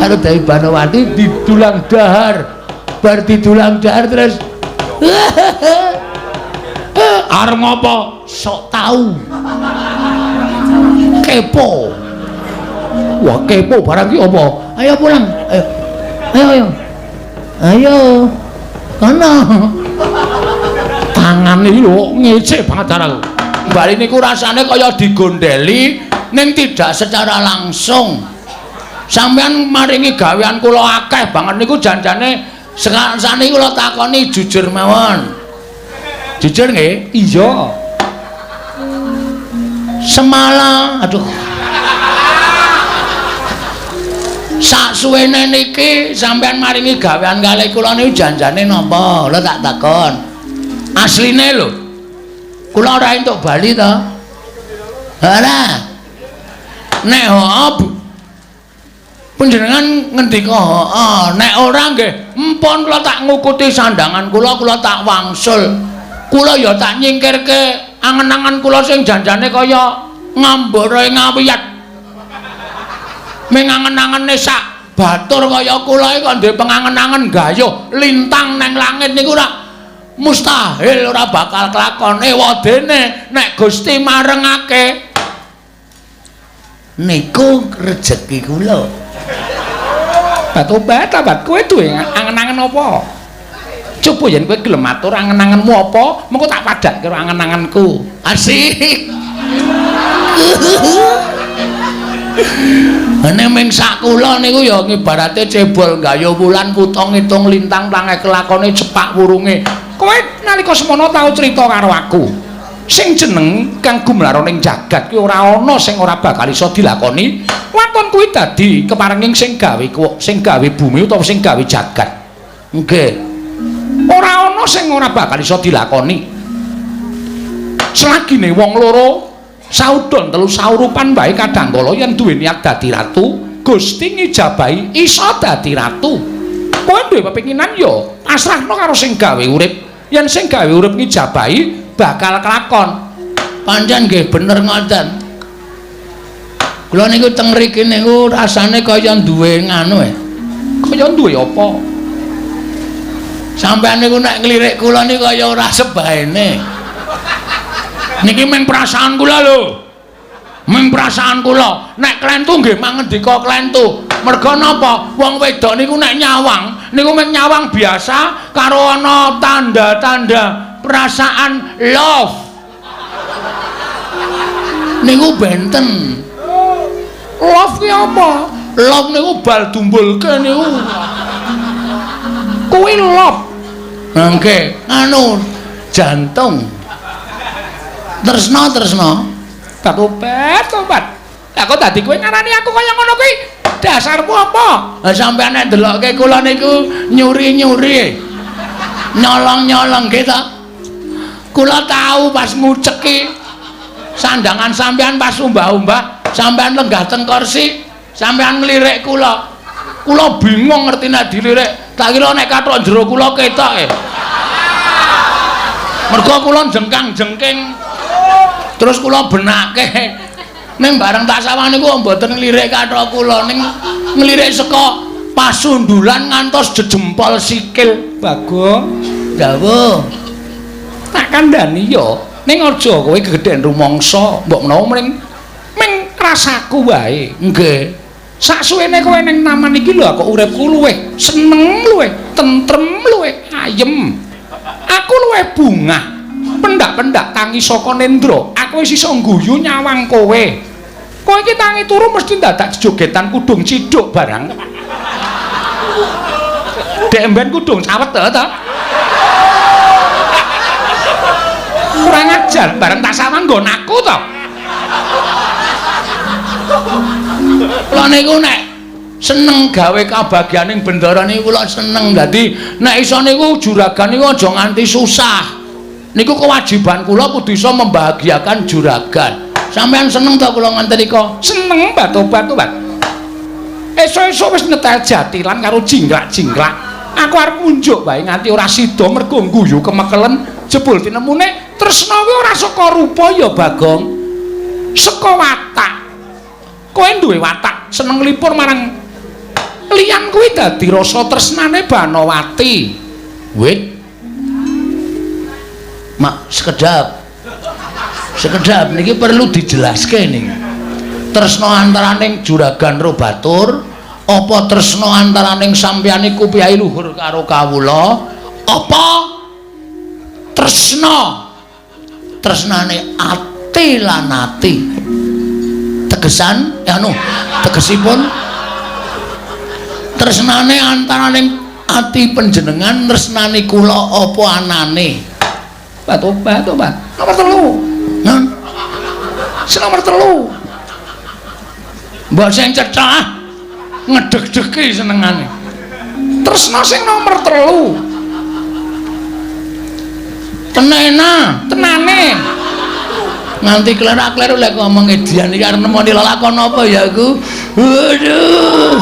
Karo Dewi Banowati didulang dahar. Bar didulang dahar terus arep ngopo? Sok tau. Kepo. Wah, kepo barang ki apa? Ayo pulang. Ayo. Ayo ayo. Ayo. Kono. Tangane iki lho ngece banget aku. Bali niku rasane kaya digondeli ning tidak secara langsung. Sampeyan maringi gawean kula akeh banget niku janjane sakniki kula takoni jujur mawon. Jujur nggih? Iya. Semala, aduh. Sak suwene niki sampeyan maringi gawean kalih kula niku janjane napa? Lho tak takon. Asline lho. Kula ora entuk bali to. Ora. Nek heeh panjenengan ngendika heeh, nek ora nggih empun kula tak ngukuti sandangan kula, kula tak wangsul. Kula ya tak nyingkirke angen-angen kula sing janjane kaya ngambara ngawiyat. Ming angen-angene sak batur kaya kula iki kok duwe pengangen-angen gayuh lintang nang langit niku ora mustahil, ora bakal kelakon. Ewadene nek Gusti marengake niku rejeki kula. Batobat, tabat kowe duwe angen-angen apa? Coba yen kowe gelem matur angen-angenmu apa, mengko tak padhakke karo angen-angenku. Asik. Nek ming sak kula niku ya ngibarate cebol gayuh wulan kutha ngitung lintang plange kelakone cepak wurunge. Kowe nalika semono tau crita karo aku. Sing jeneng kang gumlara ning jagat kuwi ora ana sing ora bakal iso dilakoni. Waton kuwi dadi keparenging sing gawe sing gawe bumi utawa sing gawe jagat. Nggih. Ora ana sing ora bakal iso dilakoni. Selagine wong loro saudon telu saurupan wae kadangkala yen duwe niat dadi ratu, Gusti ngijabahi iso dadi ratu. Kowe duwe pepinginan ya pasrahno karo sing gawe urip. Yen sing gawe urip ngijabahi bakal kelakon. Pancen nggih bener ngoten. Kula niku teng mriki niku rasane kaya duwe nganu e. Kaya duwe apa? Sampeyan niku nek nglirik kula niku kaya ora sebaene. Niki mung perasaan kula lho. Mung perasaan kula. Nek klentu nggih mangendika klentu. Merga napa? Wong wedok niku nek nyawang niku mung nyawang biasa karo ana tanda-tanda perasaan love. Niku benten. Love ki apa? Love niku bal dumbulke niku. Kuwi love. Nggih, anu jantung. Tresna tresna. Tobat, tobat. Lah kok dadi kowe ngarani aku kaya ngono kuwi? Dasarmu apa? Lah sampeyan nek ndelokke kula niku nyuri-nyuri. Nyolong-nyolong nggih ta? Kula tahu pas nguceki sandangan sampeyan pas umbah-umbah, sampeyan lenggah teng kursi, sampeyan nglirik kula. Kula bingung ngerti nek dilirik, tak kira nek kathok jero kula ketok e. Mergo kula jengkang-jengking. Terus kula benake. Ning bareng tak sawang niku mboten nglirik kathok kula, ning nglirik saka pasundulan ngantos jejempol sikil. Bagong, dawuh. Tak kandhani ya, ning aja kowe gegedhen rumangsa, mbok menawa mring ming rasaku wae. Nggih. Saksuwene kowe ning taman iki lho kok uripku luwih seneng, luwih tentrem, luwih ayem. Aku luwih bungah. Pendak-pendak tangi saka nendra, aku wis iso ngguyu nyawang kowe. Kowe iki tangi turu mesti dadak jejogetan kudung ciduk barang. Dek mben kudung cawet ta? Kurang ajar, bareng tak sawang nggon aku to. Kula niku nek seneng gawe kabagyaning bendara niku kula seneng. Dadi nek iso niku juragan niku aja nganti susah. Niku kewajiban kula kudu iso membahagiakan juragan. Sampeyan seneng ta kula nganten nika? Seneng batobat-tobat. Esuk-esuk wis nyetel jatilan karo jingklak-jingklak. Aku arep ngunjuk wae nganti ora sida mergo ngguyu kemekelen jebul tinemune tresna kuwi ora saka rupa ya Bagong. Saka watak. Kowe duwe watak seneng lipur marang kuwi dadi rasa tresnane Banowati. Wit. Mak sekedap. Sekedap niki perlu dijelaske niki. Tresna antaraning juragan ro batur, apa tresna antaraning sampeyan iku piyai luhur karo kawula, apa tresna tresnane ati lan ati. Tegesan anu tegesipun tresnane antaraning ati panjenengan tresnani kula apa anane? Batobat, tobat. Nomor 3. Nah, sing nomor 3. Mbok sing cethah ngedeg-degi senengane. Tresna sing nomor 3. Tenena, tenane. Nganti klerak-kleru lek ngomong edian iki arep nemoni lelakon apa ya aku. Waduh.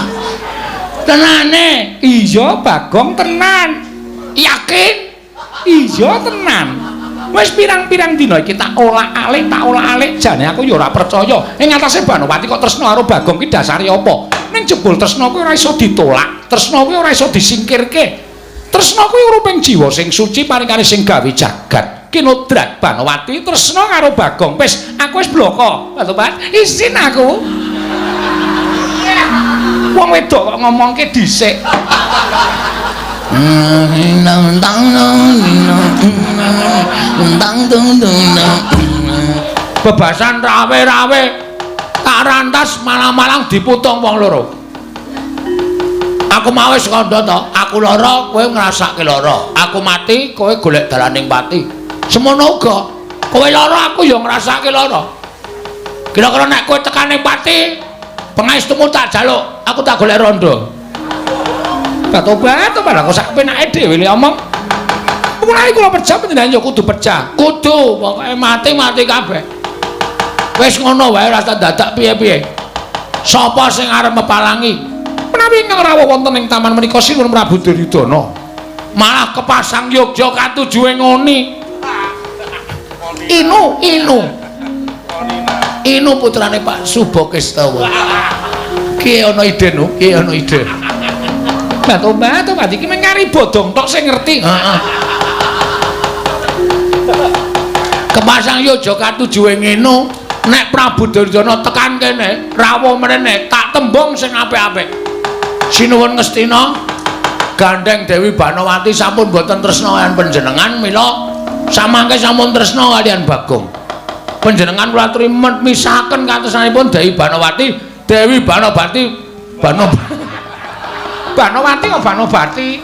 Tenane. Iya, Bagong tenan. Yakin? Iya tenan. Wis pirang-pirang dina iki tak olak-alik, jane aku ya ora percaya. Ing atase Banowati kok tresna karo Bagong ki dasare apa? Ning jebul tresna kuwi ora iso ditolak, tresna kuwi ora iso disingkirke. Tresna kuwi uruping jiwa sing suci paringane sing gawe jagat. Kinodrat Banowati tresna karo Bagong. Wis, aku wis bloko. Batobat, izin aku. Wong wedok kok ngomongke dhisik. Bebasan rawe-rawe tak rantas malang-malang diputung wong loro. Aku mau wis kandha to, aku lara kowe ngrasake lara. Aku mati kowe golek dalaning pati. Semono uga kowe lara aku ya ngrasake lara. Kira-kira nek kowe tekan ning pati, pangestumu tak jaluk, aku tak golek rondo. Batobat, tobat kok sak penake dhewe le omong. Mulane kula pejah panjenengan ya kudu pejah. Kudu, pokoke mati-mati kabeh. Wis ngono wae ora dadak piye-piye. Sapa sing arep mepalangi? Menawi ingkang rawuh wonten ing taman menika Sinuwun Prabu Duryudana. Malah kepasang yogya katujuhe ngoni. Inu, Inu. Inu putrane Pak Subokestawa. Ki ana ide nu, ki ana ide. Batobat, tobat iki mung kari bodong tok sing ngerti. Heeh. Kepasang yogya katujuhe ngene, nek Prabu Duryudana tekan kene, rawuh mrene tak tembung sing apik-apik. Sinuwun Ngastina, gandeng Dewi Banowati sampun boten tresna kaliyan panjenengan, mila samangke sampun tresna kaliyan Bagong. Panjenengan kula aturi misahaken katresnanipun Dewi Banowati, Dewi Banobati, Banowati kok Banobati?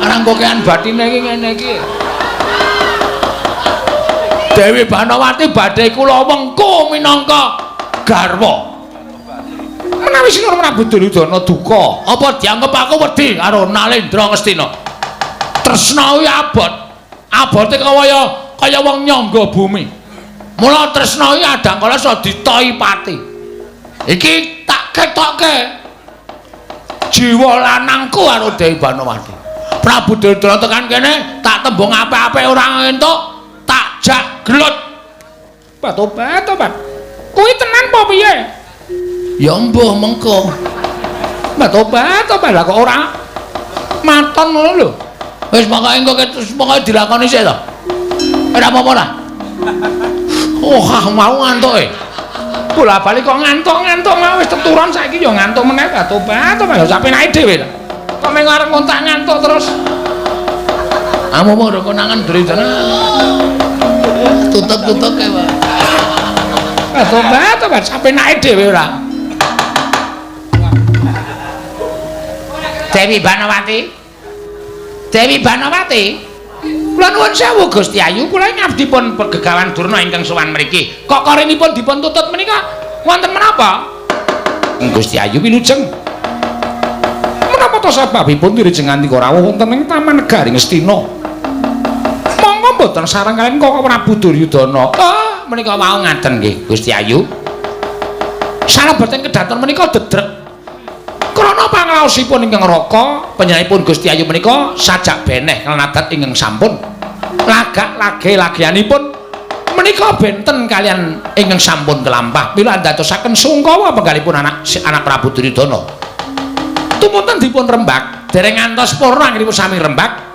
Arang kokean batine iki ngene iki. Dewi Banowati badhe kula wengku minangka garwa. Menawi Sinuwun Prabu Duryudana duka, apa dianggep aku wedi karo Nalendra Ngastina? Tresna kuwi abot. Abote kaya wong nyangga bumi. Mula tresna kuwi adangkala iso ditoi pati. Iki tak ketokke jiwa lanangku karo Dewi Banowati. Prabu Duryudana tekan kene tak tembung apik-apik ora entuk, tak jak gelut. Batobat, tobat. Kuwi tenan apa piye? Ya mbuh mengko. Batobat, tobat lah kok ora maton ngono lho. Wis pokoke engko pokoke dilakoni sik to. Ora apa-apa lah. Oh, mau ngantuke. Bola-bali kok ngantuk-ngantuk mau wis teturon saiki ya ngantuk meneh. Batobat, tobat sak penake dhewe ta. Kok mung arep ngontak ngantuk terus. Amu mau konangan Duryudana. Tutup-tutup kae, Pak. Batobat, tobat sak penake dhewe ora. Dewi Banowati. Dewi Banowati. Kula nuwun sewu Gusti Ayu, kula ngabdi pun pegegawan Durna ingkang sowan mriki. Kok korenipun dipun tutut menika wonten menapa? Gusti Ayu wilujeng. Menapa to sababipun dirijeng ngantika rawuh wonten ing Taman Negari Ngastina? Monggo mboten sareng kaliyan Koko Prabu Duryudana. Oh, menika wau ngaten nggih Gusti Ayu. Salebeting kedaton menika dedrek. Krana pangraosipun ingkang raka, panjenenganipun Gusti Ayu menika sajak beneh kalenadat ingkang sampun lagak lage lagianipun menika benten kaliyan ingkang sampun kelampah. Mila andadosaken sungkawa penggalipun anak Prabu Duryudana. Tumunten dipun rembag, dereng ngantos purna anggenipun sami rembag.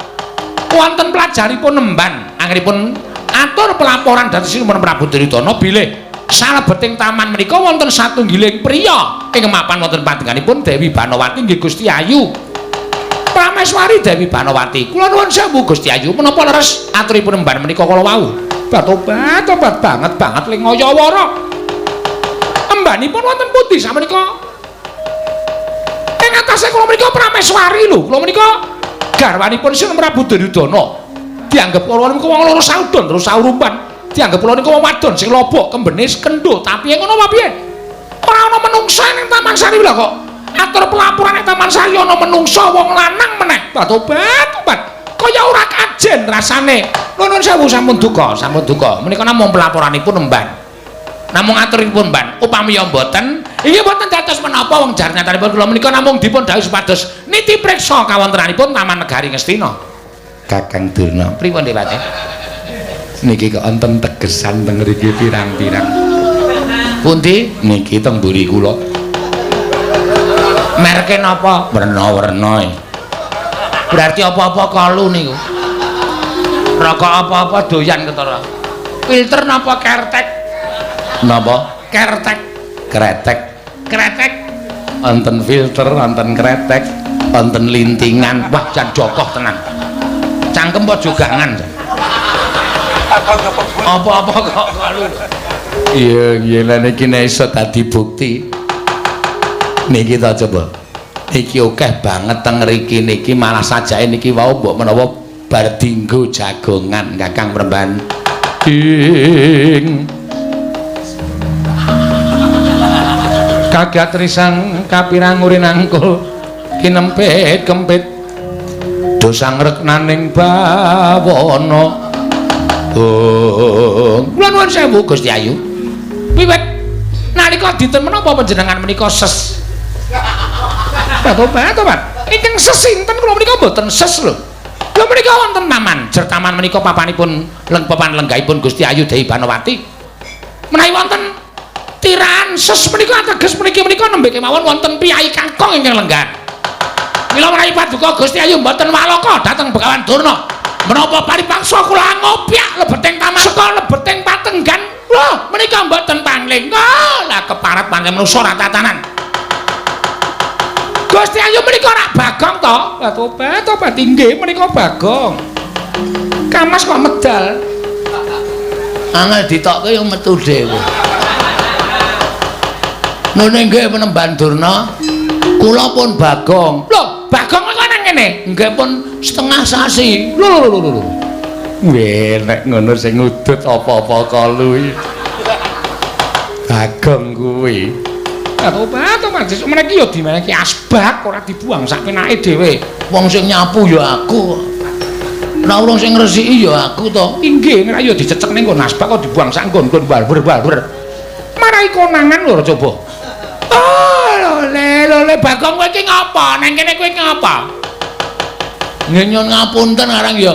Wonten pelajaripun nemban anggenipun atur pelaporan dhateng Sinuwun Prabu Duryudana bilih salebeting taman menika wonten satunggiling priya ing mapan wonten panjenenganipun Dewi Banowati nggih Gusti Ayu. Prameswari Dewi Banowati. Kula nuwun sewu Gusti Ayu, menapa leres aturipun nemban menika kala wau? Tobat tobat banget banget ling ngayawara. Embanipun wonten pundi samenika? Ing atase kula menika Prameswari lho. Kula menika garwanipun Sinuwun Prabu Duryudana. Dianggep kula niku wong loro saudon terus saurumpan. Dianggep kula niku wong wadon sing lobok kembene kendho, tapi ngono apa piye? Ora ana menungsa ning Taman Sari lho kok. Atur pelaporan ning Taman Sari ana menungsa wong lanang meneh. Tobat tobat. Kaya ora kajen rasane. Nuwun sewu sampun duka, sampun duka. Menika namung pelaporanipun emban. Namung aturipun emban. Upami ya mboten, inggih mboten dados menapa wong jar nyatanipun kula menika namung dipun dhawuhi supados niti priksa kawontenanipun Taman Negari Ngastina. Kakang Durna, pripun Dewate? Niki kok enten tegesan teng mriki pirang-pirang. Pundi? Niki teng mburi kula. Merke napa? Werna-werna. Berarti apa-apa kalu niku. Rokok apa-apa doyan ketara. Filter napa kertek? Napa? Kertek. Kretek. Kretek. Wonten filter, wonten kretek, wonten lintingan. Wah, jan jokoh tenan. Cangkem apa jogangan? Apa-apa kok kalu. Iya, iya lha niki nek iso dadi bukti. Niki ta coba. Niki akeh banget teng ngriki niki malah sajake niki wau mbok menawa bar dinggo jagongan Kakang Premban. Ing kagat risang kapirang urinangkul kinempit kempit dosa ngreknaning bawana. Oh, kula nuwun sewu Gusti Ayu. Wiwit nalika dinten menapa panjenengan menika ses? Tobat tobat. Ingkang ses sinten kula menika mboten ses lho. Kula menika wonten taman, jer taman menika papanipun papan lenggahipun Gusti Ayu Dewi Banowati. Menawi wonten tirahan ses menika ateges mriki menika nembe kemawon wonten piyai kakung ingkang lenggan. Mila menawi paduka Gusti Ayu mboten waloka dhateng Begawan Durna. Menapa paripaksa kula ngopyak lebeting taman saka lebeting patenggan. Lho menika mboten pangling. Lah keparat pancen manusa ora tatanan. Gusti Ayu menika rak Bagong to? Lah tobat tobat inggih menika Bagong. Kamas kok medal. Angel ditokke yo metu dhewe. Ngene nggih Penemban Durna. Kula pun Bagong. Lho, Bagong kok nang kene? Nggih pun setengah sasi. Lho lho lho lho. Weh, nek ngono sing ngudut apa-apa kalu iki. Bagong kuwi. Tobat tobat sesuk meniki ya dimeneki asbak ora dibuang sak penake dhewe. Wong sing nyapu ya aku. Ora urung sing ngresiki ya aku to. Inggih, nek ya dicecek ning nggon asbak kok dibuang sak nggon-nggon balber-balber. Marai konangan lho coba. Oh, lho lho Bagong kowe iki ngapa? Nang kene kowe ngapa? Nggih nyuwun ngapunten arang ya.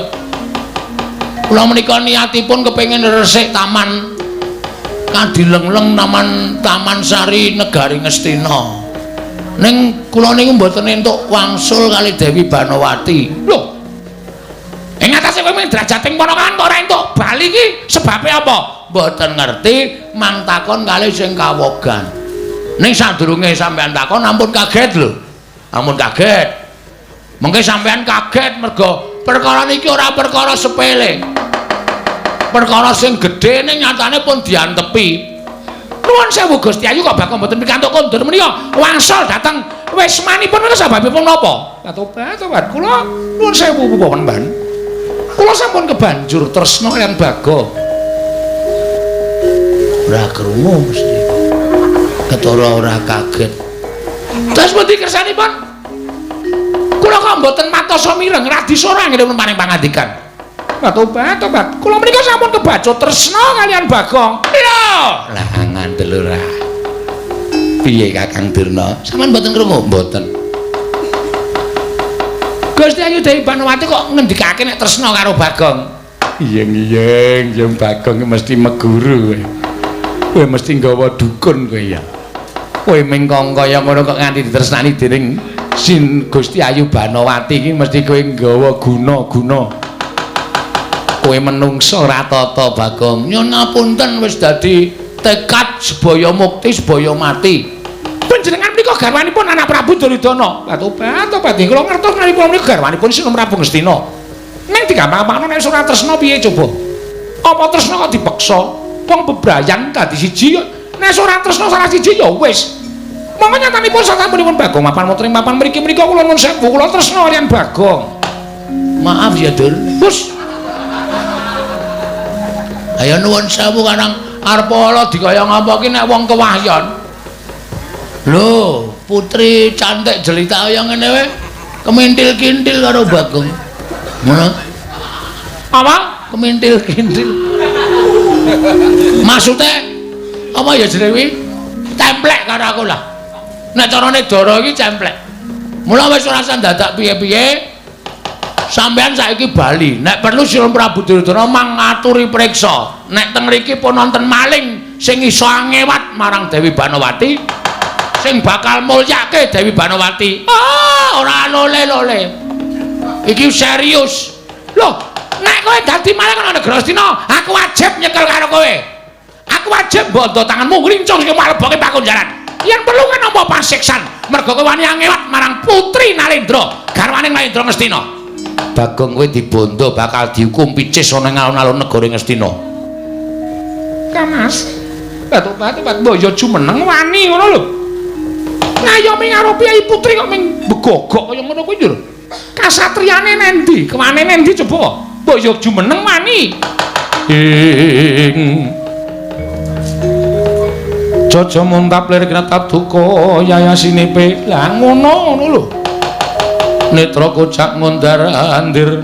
Kula menika niatipun kepengin resik taman Kadilengleng taman Taman Sari Negari Ngastina. Ning kula niku mboten entuk wangsul kali Dewi Banowati. Lho. Ing atase kowe mung derajating ponakan kok ora entuk bali iki sebabe apa? Mboten ngerti, mang takon kali sing kawogan. Ning sadurunge sampean takon ampun kaget lho. Ampun kaget. Mengke sampean kaget mergo perkara niki ora perkara sepele. Perkara sing gedhe ning nyatane pun diantepi. Nuwun sewu Gusti Ayu kok bakal mboten pikantuk kondur menika wangsul dhateng wismanipun menika sebabipun napa? Tobat tobat kula nuwun sewu Penemban. Kula sampun kebanjur tresna kaliyan Bagong. Ora krungu mesti. Ketara ora kaget. Terus pundi kersanipun? Kula kok mboten matosa mireng radi sora nggih paring pangandikan. Tobat tobat. Kula menika sampun kebacut tresna kaliyan Bagong. Lho, lah ngandel ora. Piye Kakang Durna? Sampeyan mboten krungu? Mboten. Gusti Ayu Dewi Banowati kok ngendikake nek tresna karo Bagong? Iyeng-iyeng, yen Bagong mesti meguru kowe. Kowe mesti nggawa dukun kowe ya. Kowe mengkong kaya ngono kok nganti ditresnani dening Sin Gusti Ayu Banowati iki mesti kowe nggawa guna-guna. Kowe menungso ora tata, Bagong. Nyun ngapunten wis dadi tekad sebaya mukti sebaya mati. Panjenengan menika garwanipun anak Prabu Duryudana. Tobat, tobat. Kula ngertos menawi kula menika garwanipun Sinun Prabu Ngastina. Ning digampang-gampangno nek ora tresna piye coba? Apa tresna kok dipeksa? Wong bebrayan dadi siji nek ora tresna salah siji ya wis. Monggo nyatanipun sasampunipun Bagong mapan wonten ing papan mriki menika kula nuwun sewu kula tresna kaliyan Bagong. Maaf ya, Dur. Hus. Ayo nuwun sewu karang arep ala dikaya ngapa ki nek wong kewahyon. Lho, putri cantik jelita kaya ngene wae kemintil-kintil karo Bagong. Ngono. Apa? Kemintil-kintil. Maksude apa ya jenenge kuwi? Templek karo aku lah. Nek carane dara iki cemplek. Mula wis ora usah dadak piye-piye. Sampeyan saiki bali. Nek perlu Sinun Prabu Duryudana mangaturi priksa. Nek teng mriki pun wonten maling sing iso angewat marang Dewi Banowati, sing bakal mulyake Dewi Banowati. Ah, ora lole-lole. Iki serius. Loh, nek kowe dadi maling ana negara Astina, aku wajib nyekel karo kowe. Aku wajib bondo tanganmu ngrincung sing maleboke pakunjaran. Yen perlu kan nampa pasiksan, mergo kowe wani angewat marang Putri Nalendra, garwane Nalendra Ngastina. Bagong kowe dibondo bakal dihukum picis ana ing alun-alun negara Ngastina. Kamas. Batuk-batuk mbok ya jumeneng wani ngono lho. Ngayomi karo priyayi putri kok ming begogok kaya ngono kuwi lho. Kasatriyane nendi? Kewane nendi coba? Mbok ya jumeneng wani. Ing Jaja muntap lir kretap duka yayasinipe. Lah ngono ngono lho. Netra kocak ngundar andir.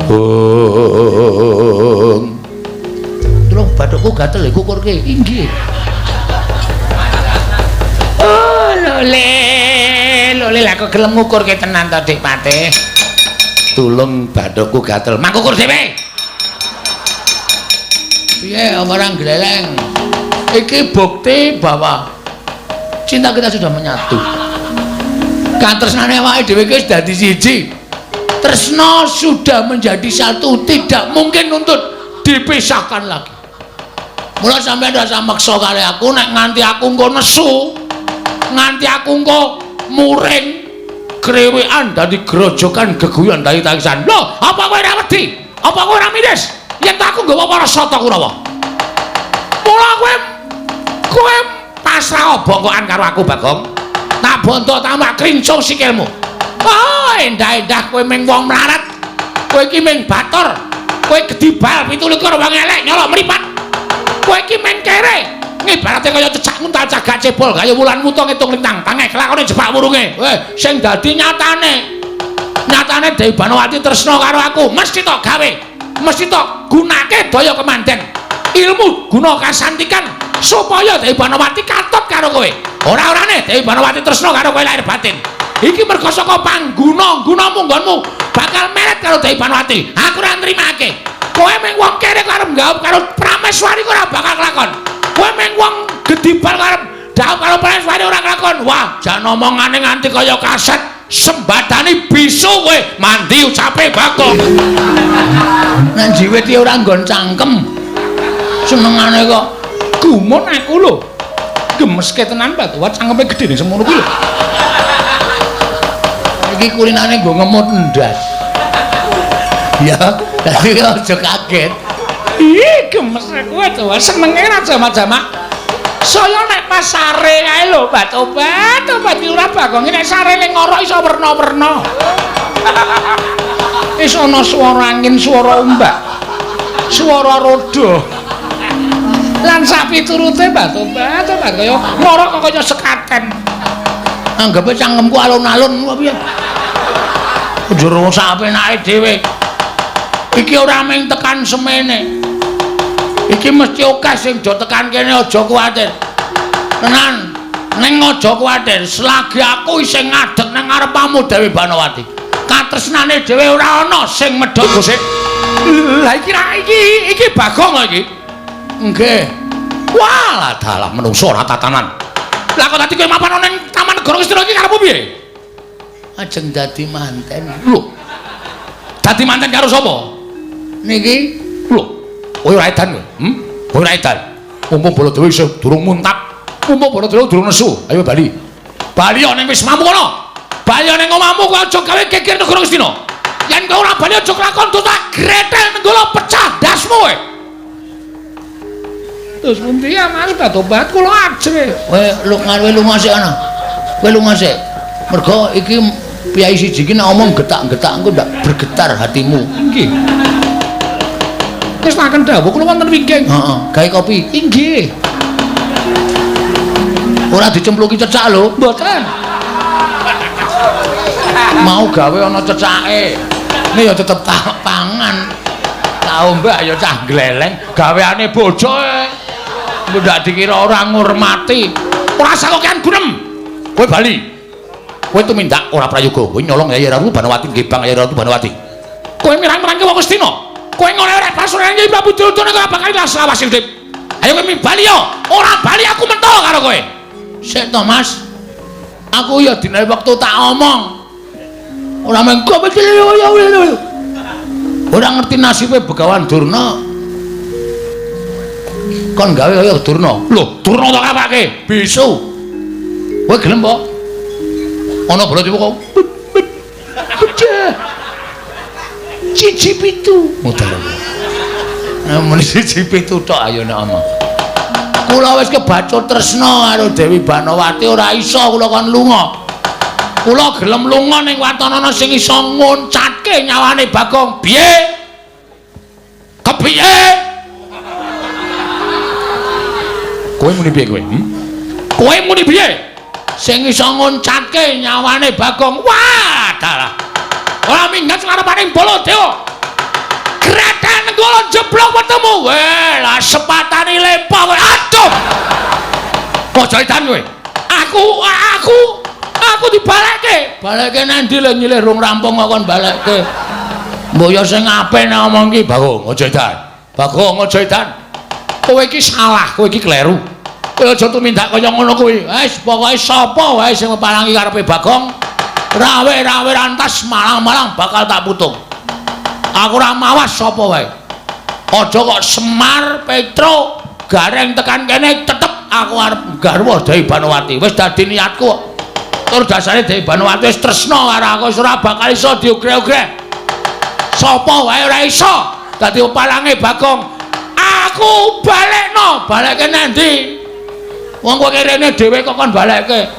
Bung. Tulung bathukku gatel kukurke. Inggih. Oh, lole, lole lah kok gelem ngukurke tenan to, Dik Patih. Tulung bathukku gatel. Mangkukur dhewe. Piye ora gleleng? Iki bukti bahwa cinta kita sudah menyatu. Katresnane awake dhewe iki wis dadi siji. Tresna sudah menjadi satu, tidak mungkin untuk dipisahkan lagi. Mula sampeyan ora usah meksa karo aku nek nganti aku engko nesu, nganti aku engko muring krewekan dadi grojokan geguyon dadi tangisan. Lho, apa kowe ora wedi? Apa kowe ora miris? Yen aku nggawa para sata Kurawa. Mula kowe pasrah bongkokan karo aku, Bagong. Tak bonto tambah krincung sikilmu. Oh, endah-endah kowe ming wong mlarat. Kowe iki ming bator. Kowe gedibal 27 wong elek nyolok mripat. Kowe iki ming kere. Ngibarate kaya cecak nguntal cagak cebol kaya wulan wuta ngitung lintang. Tangeh kelakone jebak wurunge. Weh, sing dadi nyatane. Nyatane Dewi Banowati tresna karo aku, mesti tok gawe. Mesti tok gunake daya kemanten. Ilmu guna kasantikan supaya Dewi Banowati katut karo kowe. Ora-orane Dewi Banowati tresna karo kowe lahir batin. Iki mergo saka pangguna-gunamu nggonmu bakal meret karo Dewi Banowati. Aku ora nrimake. Kowe mung wong kere karo nggawep karo Prameswari ora bakal kelakon. Kowe mung wong gedibal karo dhawuh karo Prameswari ora kelakon. Wah, jan omongane nganti kaya kaset sembadani bisu kowe mandi ucape Bagong. Nek jiwit iki ora nggon cangkem. Senengane kok gumun aku lho. Gemeske tenan Batuwa cangkeme gedhe semono kuwi lho. Iki kulinane nggo ngemut ndas. Ya, dadi aja kaget. Ih, gemes aku Batuwa senenge ra jamak-jamak. Saya nek pas sare kae lho Batuwa, Batuwa ora Bagong nek sare ning ngorok iso werna-werna. Iso ana swara angin, swara ombak, swara roda. Lan sak piturute Batuwa, Batuwa kaya ngorok kok kaya sekaten. Anggepe cangkemku alun-alun apa piye? Njero sak penake dhewe. Iki ora mung tekan semene. Iki mesti akeh sing do tekan kene, aja kuwatir. Tenan, ning aja kuwatir, selagi aku isih ngadeg nang ngarepamu Dewi Banowati. Katresnane dhewe ora ana sing medhot gosip. Lah iki iki Bagong iki. Nggih. Wah, dalah menungso ora tatanan. Lah kok dadi kowe mapan ning Taman Negara Ngastina iki karepmu piye? Ajeng dadi manten. Lho. Dadi manten karo sapa? Niki. Lho, kowe ora edan kowe? Hm? Kowe ora edan. Mumpung Baladewa isih durung muntap, mumpung Baladewa durung nesu. Ayo bali. Bali ning wismamu kono. Bali ning omahmu kowe aja gawe geger negara Ngastina. Yen kowe ora bali aja kelakon tak gretel nenggala pecah ndasmu kowe. Terus pundi ya Mas batobat kula ajrih. Kowe lunga lunga sik ana. Kowe lunga sik. Mergo iki piyai siji iki nek omong getak-getak engko ndak bergetar hatimu. Nggih. Wis makan dawuh kula wonten wingking. Heeh, gawe kopi. Inggih. Ora dicempluki cecak lho. Mboten. Mau gawe ana cecake. Ini ya tetep tak pangan. Tak ombe ya cah gleleng gaweane bojo. Ndak dikira ora ngurmati. Ora sakokean gunem. Kowe bali. Kowe tumindak ora prayoga. Kowe nyolong Yai Ratu Banowati, ngebang Yai Ratu Banowati. Kowe mirang-mirangke wong Ngastina. Kowe ngene ora pasuran Kyai Prabu Duryudana ora bakal ilas lawas urip. Ayo kowe bali yo. Ora bali aku mentol karo kowe. Sik to, Mas. Aku ya dinae wektu tak omong. Ora mengko ora ngerti nasibe Begawan Durna. Kon gawe kaya Durna. Lho, Durna tok apake? Bisu. Kowe gelem po? Ana Baladewa kok. Pecah. Siji pitu. Mutar. Nah, muni siji pitu tok ayo nek omong. Kula wis kebacut tresna karo Dewi Banowati ora iso kula kon lunga. Kula gelem lunga ning waton ana sing iso nguncatke nyawane Bagong. Piye? Kepiye? Kowe muni piye kowe? Hm? Kowe muni piye? Sing iso nguncatke nyawane Bagong. Wah, dalah. Ora minggat ngarepane Baladewa. Gretel nenggala jeblok wetemu. Weh, lah sepatane lempoh kowe. Aduh. Aja edan kowe. Aku dibalekke. Balekke nang ndi le nyilih rung rampung kok kon balekke. Mbok ya sing apik nek omong ki Bagong, aja edan. Bagong, aja edan. Kowe iki salah, kowe iki kleru. Kowe aja tumindak kaya ngono kuwi. Wis pokoke sapa wae sing meparangi karepe Bagong, rawe-rawe rantas malang-malang bakal tak putung. Aku ora mawas sapa wae. Aja kok Semar, Petro, Gareng tekan kene tetep aku arep garwa Dewi Banowati. Wis dadi niatku. Tur dasare Dewi Banowati wis tresna karo aku, wis ora bakal iso diogre-ogre. Sapa wae ora iso dadi palange Bagong. Aku balekno, balekke nang ndi? Wong kowe rene dhewe kok kon balekke.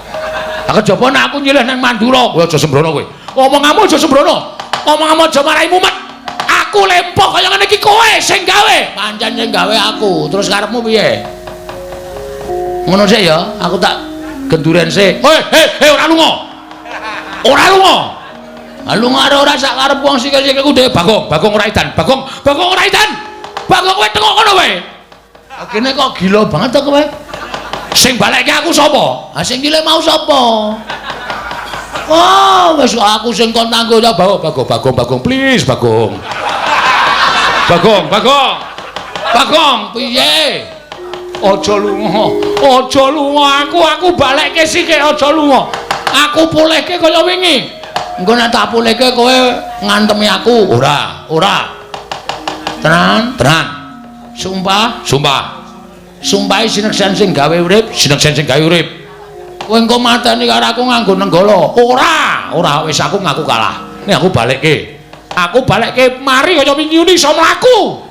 Lah kejaba nek aku nyilih nang Mandura, kowe aja sembrono kowe. Omonganmu aja sembrono. Omonganmu aja marai mumet. Aku lempoh kaya ngene iki kowe sing gawe. Pancen sing gawe aku. Terus karepmu piye? Ngono sik ya, aku tak genduren sik. Hei, hei, hei, ora lunga. Ora lunga. Ah lunga ora sak karep wong sikil-sikilku dhewe. Bagong, Bagong ora edan. Bagong, Bagong ora edan. Bagong kowe tengok kono kowe. Kene kok gila banget to kowe. Sing balekke aku sapa? Ah sing gile mau sapa? Oh, wis aku sing kon tanggo ya Bagong, Bagong, Bagong, Bagong, please Bagong. Bagong, Bagong. Bagong, piye? Aja lunga. Aja lunga aku balekke sithik aja lunga. Aku pulihke kaya wingi. Engko nek tak pulihke kowe ngantemi aku. Ora, ora. Tenan, tenan. Sumpah, sumpah. Sumpahe sineksen sing gawe urip, sineksen sing gawe urip. Kowe engko mateni karo aku nganggo nenggala. Ora, ora wis aku ngaku kalah. Nek aku balekke. Aku balekke mari kaya wingi iso mlaku.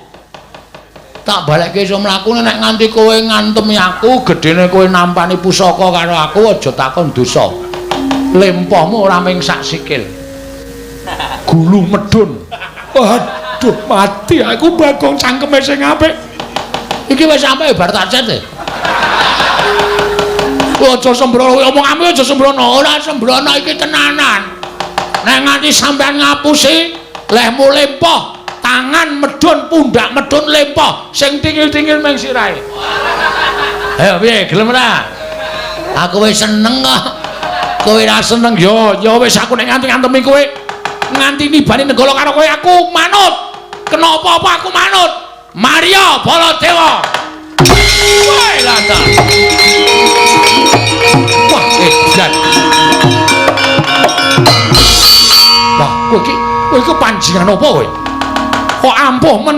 Tak balekke iso mlaku nek nganti kowe ngantemi aku, gedene kowe nampani pusaka karo aku aja takon dosa. Lempohmu ora ming sak sikil. Gulu medun. Aduh mati aku Bagong cangkeme sing apik. Iki wis sampe bar tak cet. Aja sembrono omonganmu aja sembrono. Ora sembrono iki tenanan. Nek nganti sampean ngapusi lehmu lempoh, tangan medun, pundak medun lempoh, sing tingil-tingil ming sirahe. Ayo piye gelem ora? Aku wis seneng kok. Kowe ora seneng ya, ya wis aku nek nganti ngantemi kowe, nganti nibani nenggala karo kowe aku manut. Kena apa-apa aku manut. Maria Baladewa. Woi lata. Wah, edan. Lah, kowe iki panjingan apa kowe? Kok ampuh men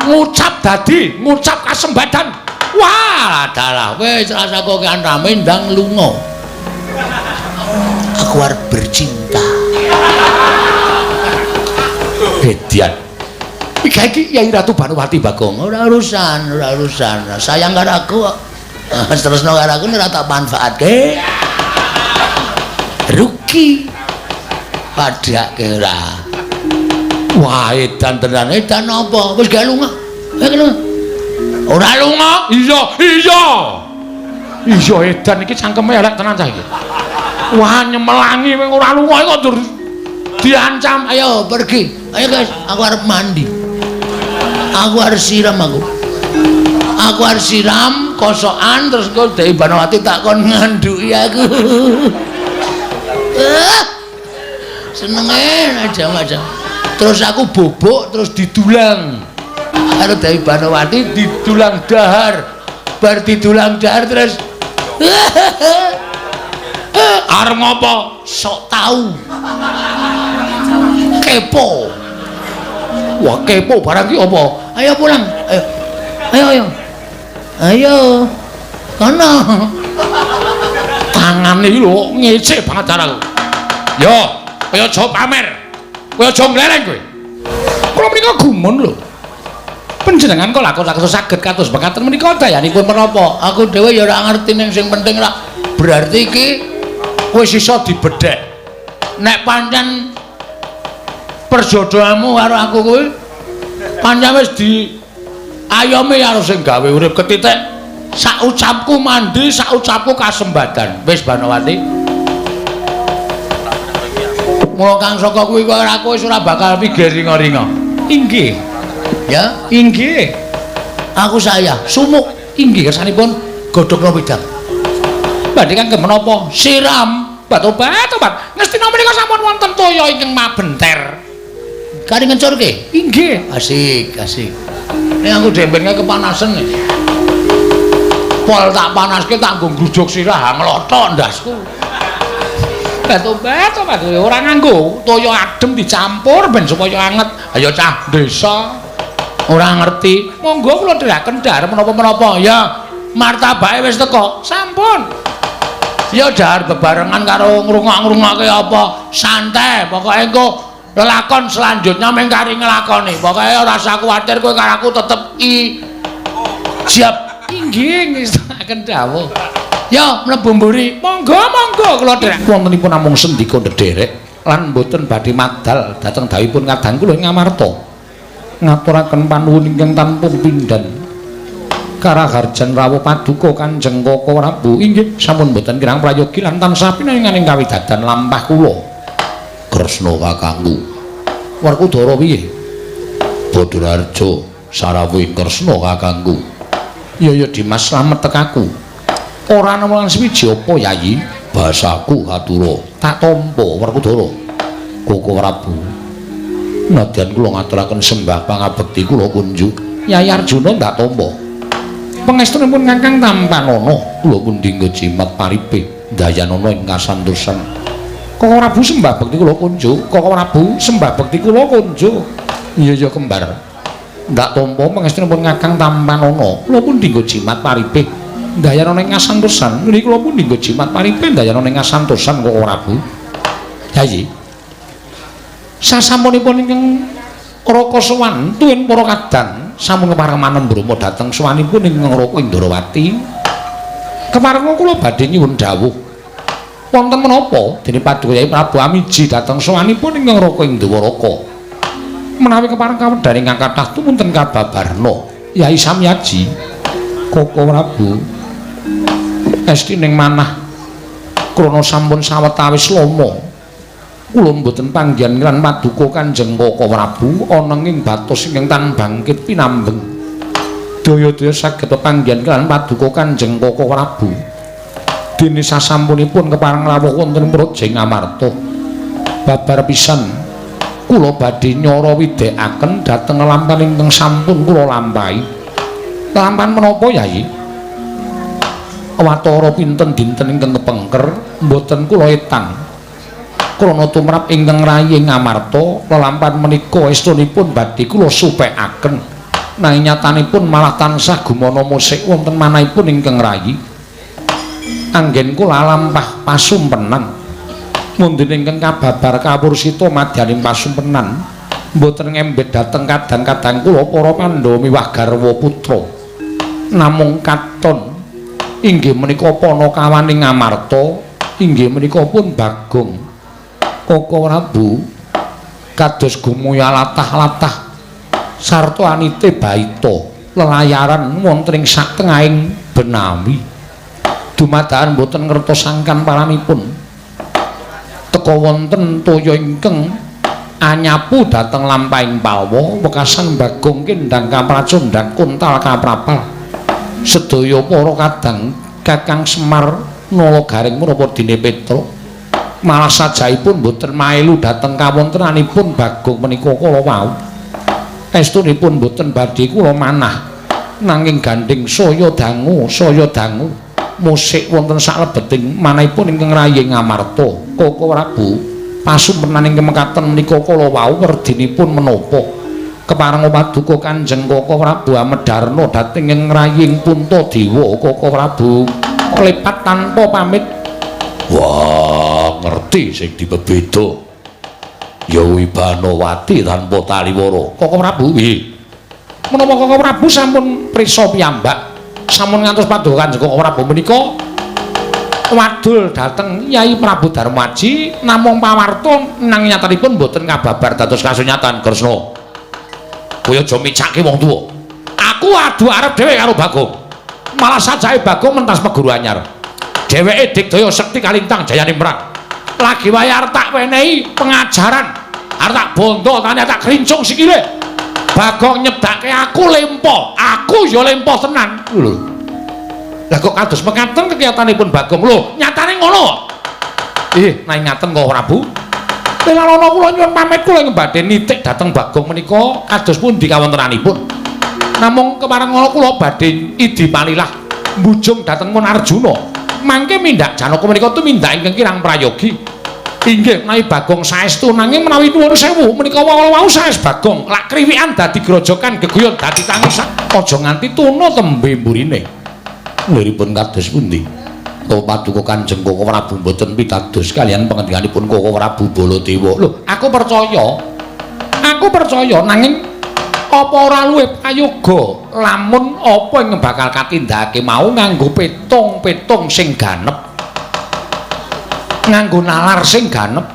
ngucap dadi, ngucap kasembadan. Wah, dalah wis rasa kokean rame ndang lunga. Aku arep bercinta. Edian. Iki Yai Ratu Banowati Bagong. Ora urusan, ora urusan. Sayang karo aku kok. Terusno karo aku ora tak manfaatke. Rugi. Padhake ora. Wah, edan tenan. Edan apa? Wis gak lunga. Ayo lunga. Ora lunga. Iya, iya. Iya edan iki cangkeme elek tenan cah iki. Wah, nyemelangi kowe ora lunga kok dur diancam. Ayo pergi. Ayo guys, aku arep mandi. Aku harus siram aku. Aku harus siram kosokan terus kok Dewi Banowati tak kon ngandhuki aku. Senenge aja aja. Terus aku bobok terus didulang. Karo Dewi Banowati didulang dahar. Bar didulang dahar terus arep ngopo? Sok tahu. Kepo. Wah, kepo barang ki apa? Ayo pulang. Ayo. Ayo ayo. Ayo. Kono. Tangane iki lho ngecek banget aku. Yo, kowe aja pamer. Kowe aja nglereng kowe. Kula menika gumun lho. Panjenengan kok lakon-lakon saged kados mekaten menika dayanipun menapa? Aku dhewe ya ora ngerti ning sing penting rak berarti iki wis iso dibedhek. Nek pancen perjodohanmu karo aku kuwi pancen wis di ayomi karo sing gawe urip ketitik. Sak ucapku mandi, sak ucapku kasembadan. Wis Banowati. Mula kang saka kuwi kok aku wis ora bakal pikir ringa-ringa. Inggih. Ya, inggih. Aku saya sumuk. Inggih kersanipun godhogno wedang. Badhe kangge menapa? Siram. Obat-obat. Ngestina menika sampun wonten toya ingkang mabenter. Kari ngencurke? Inggih. Asik, asik. Nek aku dembenke kepanasen. Pol tak panaske tak nggo nggrujug sirah nglothok ndasku. Obat-obat ora nganggo toya adem dicampur ben supaya anget. Ayo cah desa ora ngerti. Monggo kula dherekaken dhahar menapa-menapa. Ya, martabake wis teko. Sampun. Ya dhahar bebarengan karo ngrungok-ngrungokke apa. Santai, pokoke engko lelakon selanjutnya mung kari nglakoni. Pokoke ora usah kuwatir kowe karo aku tetep i siap. Inggih ngestokaken dawuh. Ya mlebu mburi. Monggo monggo kula dherek. Wontenipun namung sendika ndederek lan mboten badhe madal dhateng dawuhipun kadang kula ing Ngamarta. Ngaturaken panuwun ingkang tanpa pindhan. Karaharjan rawuh paduka Kanjeng Koko Prabu. Inggih sampun mboten kirang prayogi lan tansah pinaringan ing kawidadan lampah kula. Kresna kakangku. Werkudara piye? Badararja sarawuhing Kresna kakangku. Ya ya Dimas slamet tekaku. Ora ana lan suwiji apa Yayi? Basaku katura. Tak tampa Werkudara. Koko Prabu. Nadyan kula ngaturaken sembah pangabekti kula kunjuk. Yayi Arjuna ndak tampa. Pangestunipun Kakang tampanana kula pundi nggo jimat paripe dayanana ing kasantosan. Koko Prabu sembah bekti kula kunjuk. Koko Prabu sembah bekti kula kunjuk. Iya ya kembar. Ndak tampa pangestunipun Kakang tampanana kula pundi nggo jimat paripe dayanana ing kasantosan. Nggih kula pundi nggo jimat paripe dayanana ing kasantosan Koko Prabu. Yayi. Sasampunipun ingkang Raka sowan tuwin para kadang sampun kepareng manembrama dhateng sowanipun ingkang Raka Indrawati. Kepareng kula badhe nyuwun dawuh. Wonten menapa dene Paduka Yai Prabu Amiji dhateng sowanipun ingkang Raka Indrawaka. Menawi kepareng kawedhar ingkang kathah tumunten kababarna Yai Samyaji Koko Prabu esti ning manah krana sampun sawetawis lama kula mboten panggihan lan paduka Kanjeng Koko Prabu ana ing batos ingkang tan bangkit pinambeng. Daya-daya saged pepanggihan lan paduka Kanjeng Koko Prabu. Dene sasampunipun kepareng rawuh wonten Praja Ngamarta. Babar pisan kula badhe nyara widhekaken dhateng lampahan ingkang sampun kula lampahi. Lampahan menapa Yayi? Watara pinten dinten ingkang kepengker mboten kula etang. Krana tumrap ingkang rayi Ngamarta lelampahan menika estunipun badhe kula supekaken. Nanging nyatanipun malah tansah gumana musik wonten manahipun ingkang rayi. Anggen kula lampah pasumpenan. Mundine ingkang kababar kawursita madyaning pasumpenan mboten ngembet dhateng kadang-kadang kula para Pandhawa miwah garwa putra. Namung katon inggih menika panakawaning Ngamarta, inggih menika pun Bagong. Koko Prabu kados gumuya latah-latah sarta anite baita lelayaran wonten ing satengahing benawi. Dumadakan mboten ngertos sangkan paranipun. Teka wonten toya ingkang anyapu dhateng lampahing palwa wekasan Bagong kendang kapracondhang kuntal kaprapal. Sedaya para kadang Kakang Semar Nala Gareng menapa dene Petruk malah sajaipun mboten maelu dhateng kawontenanipun Bagong menika kala wau. Estunipun mboten badhe kula manah nanging gandheng saya dangu musik wonten saklebeting manahipun ingkang rayi Ngamarta. Koko Prabu pasumpenan ingkang mekaten menika kala wau werdinipun menapa? Kepareng paduka Kanjeng Koko Prabu amedarna dhateng ing raying Puntadewa. Koko Prabu klepat tanpa pamit. Wah, ngerti sing dipebeda. Ya Wibanawati tanpa taliwara. Koko Prabu, nggih. Menapa Koko Prabu sampun prisa piyambak? Sampun ngantos paduka Kanjeng Koko Prabu menika wadul dhateng Yai Prabu Darmaji namung pawarta nanging nyatanipun mboten kababar dados kasunyatan. Kresna, kowe aja micake wong tuwa. Aku adu arep dhewe karo Bagong. Malah sajae Bagong mentas peguru anyar. Dheweke digdaya sekti kalintang jayane mrang. Lagi wae arep tak wenehi pengajaran, arep tak bondo tane tak krincung sikile. Bagong nyedake aku lempo, aku ya lempo tenan. Lho. Lah kok kados mekaten kekiyatanipun Bagong? Lho, nyatane ngono. Nanging ngaten kok Prabu. Lelalono kula nyuwun pamit kula ing badhe nitik dhateng Bagong menika kados pundi kawontenanipun. Namung kepareng kula badhe idi palilah mbujung dhateng Mun Arjuna. Mangke mindak Janaka menika tumindak ingkang kirang prayogi. Inggih menawi Bagong saestu, nanging menawi nuwun sewu menika wau saes Bagong lak kriwikan dadi grojokan geguyon dadi tangisan. Aja nganti tuna tembe mburine. Liripun kados pundi? Paduka Kanjeng Koko Prabu mboten pitados kaliyan pangendikaanipun Koko Prabu Baladewa. Lho, aku percaya. Aku percaya nanging apa ora luwih prayoga lamun apa ing bakal katindakake mau nganggo petung-petung sing ganep. Nganggo nalar sing ganep.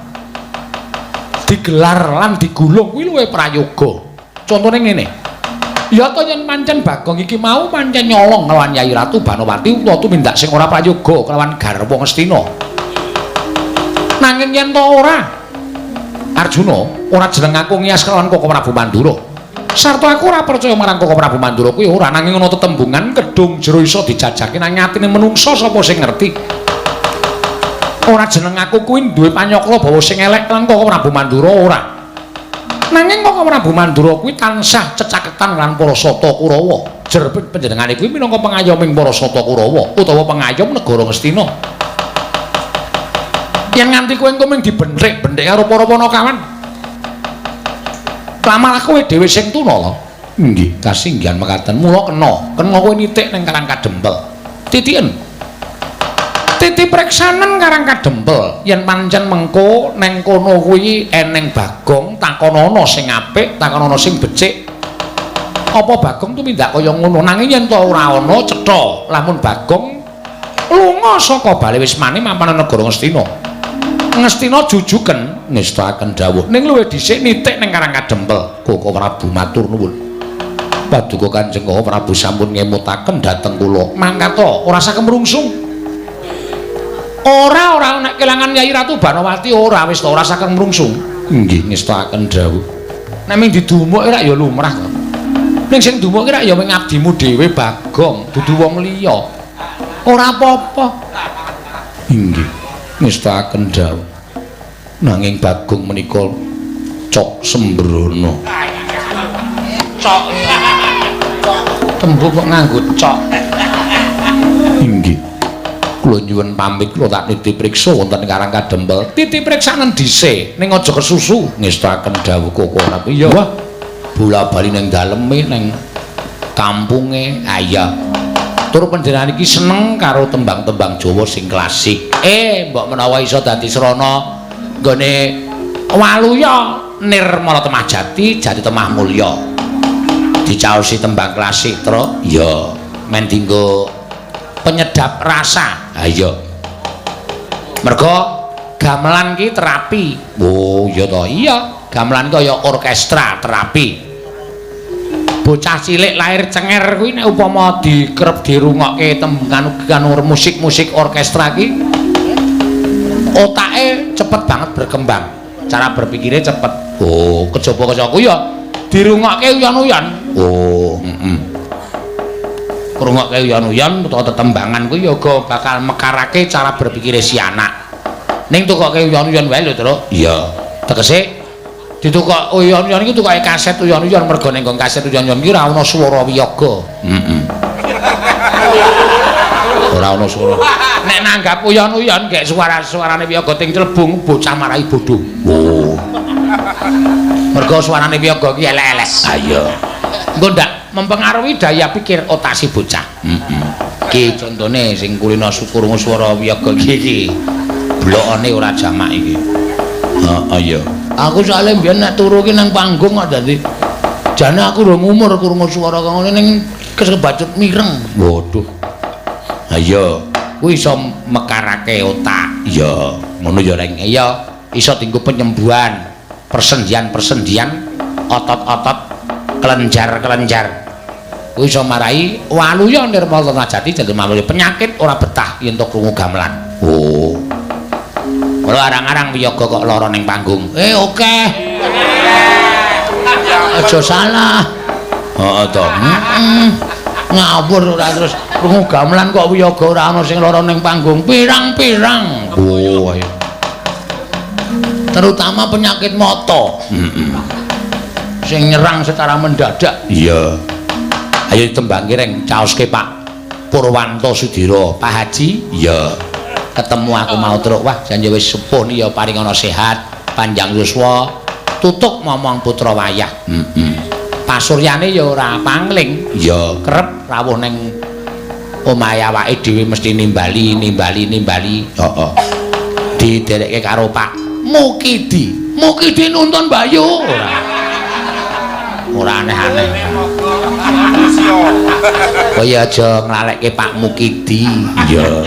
Digelar lan digulung kuwi luwih prayoga. Contone ngene. Ya ta yen pancen Bagong iki mau pancen nyolong kelawan Yai Ratu Banowati utawa tumindak sing ora prayoga kelawan garwa Ngastina. Nanging yen ta ora, Arjuna ora jeneng aku ngiyas kelawan Koko Prabu Mandura. Sarta aku ora percaya marang Koko Prabu Mandura kuwi ora, nanging ana tetembungan kedung jero iso dijajake nanging atine menungsa sapa sing ngerti. Ora jeneng aku kuwi duwe panyakla bawa sing elek lan Koko Prabu Mandura ora. Nanging Koko Prabu Mandura kuwi tansah cecaketan lan para Sata Kurawa. Jer panjenengane kuwi minangka pengayoming para Sata Kurawa utawa pengayom negara Ngastina. Yen nganti kowe engko mung dibenthik-benthik karo para panakawan, malah kowe dhewe sing tuna lho. Nggih, kasinggihan mekaten. Mula kena kowe nitik ning Karang Kadempel. Titiken. Titi preksanen Karang Kadempel. Yen pancen mengko neng kono kuwi eneng Bagong, takonono sing apik, takonono sing becik. Apa Bagong tumindak kaya ngono? Nanging yen ta ora ana cetha, lamun Bagong lunga saka bale wismane mapan negara Ngastina. Ngastina jujuken ngestakaken dawuh. Ning luwih dhisik nitik ning Karang Kadempel. Koko Prabu matur nuwun. Paduka Kanjeng Koko Prabu sampun ngemutaken dhateng kula. Mangkat ora usah kemrungsung. Ora nek kelangan Yai Ratu Banowati ora wis ta ora usah kemrungsung. Nggih ngestakaken dawuh. Nek ming didumuk ora ya lumrah to. Ning sing dumuk ki rak ya ming abdimu dhewe Bagong, dudu wong liya. Ora apa-apa. Inggih ngestakaken dawuh. Nanging Bagong menika cok sembrono. Cok. Tembung kok nganggo cok. Inggih. Kula nyuwun pamit, kula tak nitip priksa wonten Karang Kadempel. Titip priksanen dhisik, ning aja kesusu ngestaken dawuh Koko. Iya. Wah, bola-bali ning daleme ning kampunge. Ah iya. Tur panjenengan iki seneng karo tembang-tembang Jawa sing klasik. Mbok menawa iso dadi srana nggone waluya nirmala temah jati, jati temah mulya. Dicaosi tembang klasik, Tru. Iya, men dinggo penyedap rasa. Ha iya. Mergo gamelan ki terapi. Oh, iya to. Iya, gamelan kaya orkestra terapi. Bocah cilik lahir cenger kuwi nek upama dikerep dirungokke tembang musik-musik orkestra ki otake cepet banget berkembang. Cara berpikirnya cepet. Oh, kejaba kesaku ya dirungokke uyan-uyan. Oh, heeh. Ngrungokke uyan-uyan utawa tetembangan kuwi ya uga bakal mekarake cara berpikire si anak. Ning tukoke uyan-uyan wae lho, Truk. Iya. Tegese ditukok uyan-uyan iki tukoke kaset uyan-uyan, mergo ning nggon kaset uyan-uyan iki ora ana swara wiyaga. Heeh. Ora ana swara. Nek nanggap uyan-uyan gek suara-suarane wiyaga ting clebung bocah marai bodho. Oh. Mergo suarane wiyaga iki elek-elek. Ha iya. Engko ndak mempengaruhi daya pikir otak si bocah. Heeh. Iki contone sing kulino krungu swara wiyaga iki iki. Blokane ora jamak iki. Heeh iya. Aku soalé mbiyen nek turu ki nang panggung kok dadi jane aku rong umur krungu swara kaya ngene ning kebacut mireng. Waduh. Ha iya, kuwi iso mekarake otak. Iya, ngono ya Reng. Iya, iso dienggo penyembuhan persendian-persendian otot-otot, kelenjar-kelenjar. Kuwi iso marai waluya nirmala jati dadi mamuli penyakit ora betah yen to krungu gamelan. Oh. Kula arang-arang wiyaga kok lara ning panggung. Oke. Aja salah. Heeh to. Heeh. Ngawur ora terus krungu gamelan kok wiyaga ora ana sing lara ning panggung. Pirang-pirang. Oh, ayo. Terutama penyakit mata. Heeh. Sing nyerang secara mendadak. Iya. Ayo ditembangke Reng, caoske Pak Purwanto Sudira. Pak Haji? Iya. Ketemu aku mau truk. Wah, jan wis sepuh ya paring ana sehat, panjang yuswa, tutuk momong putra wayah. Heeh. Pasuryane ya ora pangling. Iya, kerep rawuh ning omahe awake dhewe mesti nimbali, nimbali, nimbali. Heeh. Diderekke karo Pak Mukidi. Mukidi nuntun Bayu. Ora. Ora aneh-aneh. Kaya aja nglalekke Pak Mukidi. Iya.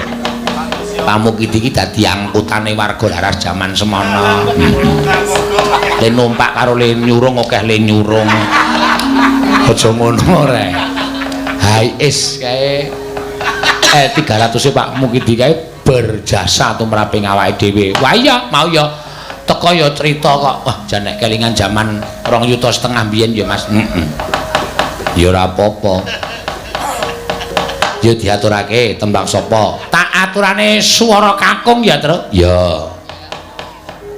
Pak Mukidi iki dadi angkutane warga laras jaman semono. Le numpak karo le nyurung akeh le nyurung. Aja ngono rek. Hai is kae 300 Pak Mukidi kae berjasa tumrape awake dhewe. Wah iya, mau ya teko ya cerita kok. Wah, jan nek kelingan jaman 2,5 yuta mbiyen ya Mas. Heeh. Ya ora apa-apa. Ya diaturake tembang sapa? Tak aturane swara kakung ya, Truk. Ya.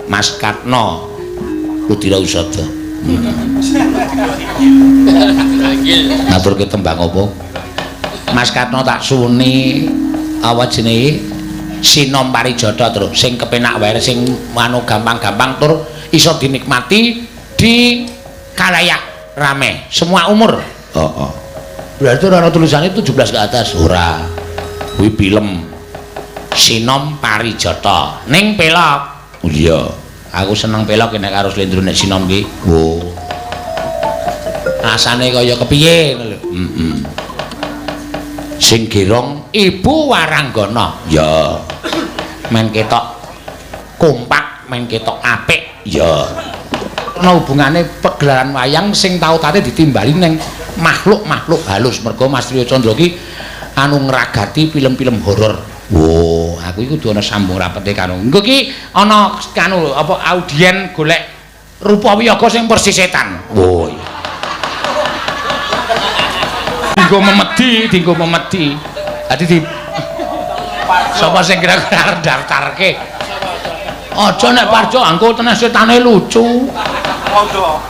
Mas Katno Ludira Usada. Ngaturke tembang apa? Mas Katno tak suwuni apa jenenge? Sinom Parijata, Truk. Sing kepenak wae, sing anu gampang-gampang tur iso dinikmati di kalayak rame, semua umur. Heeh. Berarti ora ana tulisane 17 ke atas. Ora. Kuwi film Sinom Parijata. Ning pelok. Oh iya. Aku seneng pelok nek karo slendro nek sinom ki. Oh. Rasane kaya kepiye ngono lho. Heeh. Sing girong Ibu Waranggana. Ya. Men ketok kompak, men ketok apik. Ya. Ana hubungane pegelaran wayang sing tau tate ditimbali ning makhluk-makhluk halus mergo Mas Triyo Candra ki anu ngragati film-film horor. Wo, aku iki kudu ana sambung rapete karo. Engko ki ana kanu apa audien golek rupa wiyaga sing persis setan. Wo. Dinggo memedi, dinggo memedi. Dadi di sapa sing kira-kira arep daftarke? Aja nek Parjo angko tenan setane lucu.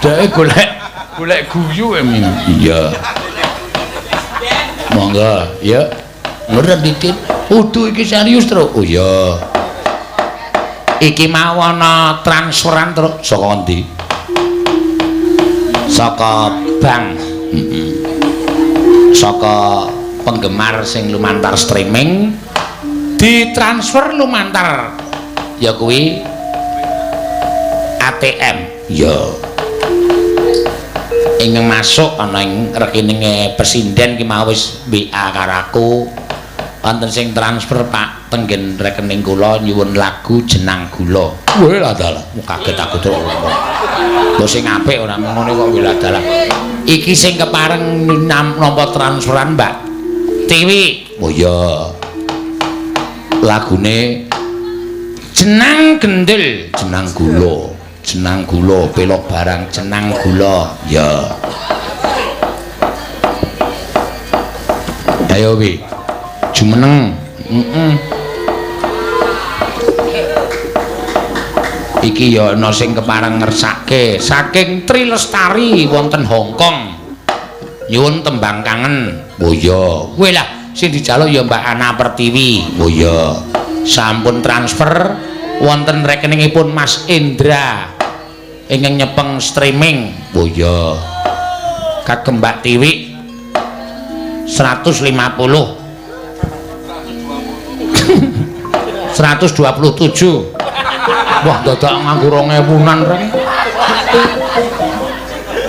Dhek golek golek guyu e. Iya. Monggo, yuk. Ora dikit. Udu iki serius, Truk. Oh iya. Iki mau ana transferan, Truk. Saka ngendi? Saka bank. Heeh. Saka penggemar sing lumantar streaming ditransfer lumantar ya kuwi ATM. Ya. Ingkang masuk ana ing rekeninge presiden ki mau wis WA karo aku. Wonten sing transfer Pak tenggen rekening kula nyuwun lagu Jenang Gula. Weh lah dalah, kaget aku terus. Lho sing apik ora ngene kok weh lah dalah. Iki sing kepareng nampa transferan Mbak Tiwi. Oh iya. Lagune Jenang Gendul, Jenang Gula, Jenang Gula, pelok barang Jenang Gula. Ya. Ayo wi. Jumeneng. Heeh. Iki ya ana sing kepareng ngersake saking Tri Lestari wonten Hong Kong. Nyuwun tembang kangen. Oh iya. Kowe lah sing dijaluk ya Mbak Ana Pertiwi. Oh iya. Sampun transfer wonten rekeningipun Mas Indra ingkang nyepeng streaming. Oh iya. Kagem Mbak Tiwi 150. 127. Wah, dadak nganggo 2000-an reng.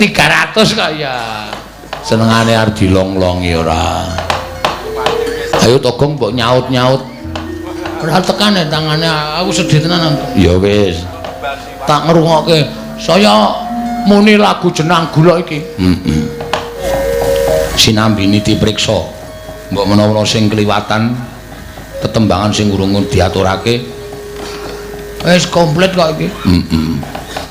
300 kok ya. Senengane arep dilong-longi ora. Ayo Togong mbok nyaut-nyaut. Ora tekane tangane, aku sedih tenan. Ya wis. Tak ngrungokke. Saya muni lagu Jenang Gula iki. Heeh. Sinambini dipriksa. Mbok menawa sing kliwatan tetembangan sing urung diaturake. Wis komplit kok iki. Heeh.